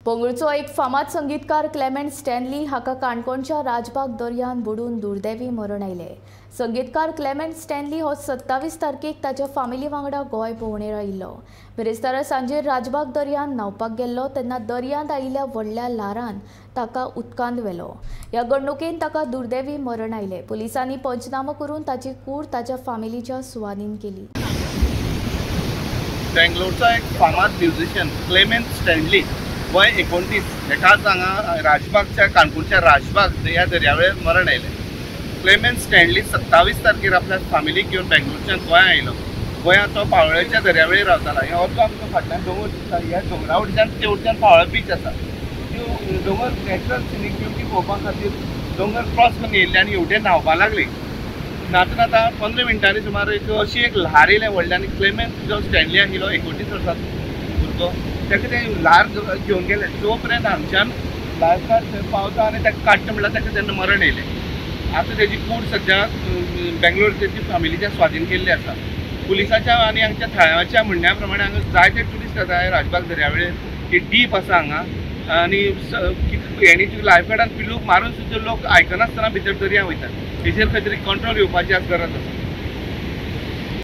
बंगळुरूचो एक फामाद संगीतकार क्लेमेंट स्टॅनली हाका काणकोणच्या राजबाग दर्यान बुडून दुर्दैवी मरण आयलें। संगीतकार क्लेमेंट स्टॅनली हो 27 तारखेक ताच्या फामिली वांगडा गोंय भोंवडेर आयिल्लो। बिरेस्तारा सांजेर राजबाग दर्यान न्हांवपाक गेल्लो तेन्ना दर्यांत आयिल्ल्या व्हडल्या ल्हारान ताका उदकांत व्हेलो। ह्या घडणुकेन ताका दुर्दैवी मरण आयलें। पुलिसांनी पंचनामो करून ताची कूड ताच्या फामिलीच्या सुवादीन केली। बेंगलोरचो एक फामाद म्युझिशियन क्लेमेंट स्टॅनली वय 29 हेकाच हांगा राजबागच्या काणकोणच्या राजबाग ह्या दर्यावेळेर मरण आयलें। क्लेमेंट स्टॅनली 27 तारखेर आपल्या फामिलीक घेवन बेंगलोरच्यान गोंया आयलो। गोंयांत तो पावळ्याच्या दर्यावेळेर रावतालो। हो जो आमकां फाटल्यान दोंगर दिसता, ह्या दोंगरा वटच्यान तेवटेच्यान पावळा बीच आसा। त्यो दोंगर नॅचरल सिनीक ब्युटी पळोवपा खातीर दोंगर क्रॉस करून येयल्ले आनी हेवटेन न्हांवपाक लागली। न्हाता न्हाता 15 मिनटांनी सुमार एक अशी एक ल्हार येयलें व्हडलें आनी क्लेमेंट जो स्टॅनली आशिल्लो 29 वर्सांचो भुरगो ताका तें ल्हार घेवन गेलें। जो पर्यंत हांगच्यान लायफगार्ड थंय पावता आनी ताका काडटा म्हणल्यार ताका तेन्ना मरण येयलें। आतां तेजी कूड सद्या बेंगलोर तेजी फॅमिलीच्या स्वाधीन केल्ली आसा। पुलिसाच्या आनी हांगच्या थळाव्याच्या म्हणण्या प्रमाणे हांगा जायते ट्युरिस्ट येता राजबाग दर्यावेळेर, ती डीप आसा हांगा आनी हेणी लायफगार्डान पिल्लूक मारून सुद्दां लोक आयकनासतना भितर दर्या वयतात। हेचेर खंय तरी कंट्रोल येवपाची आज गरज आसा।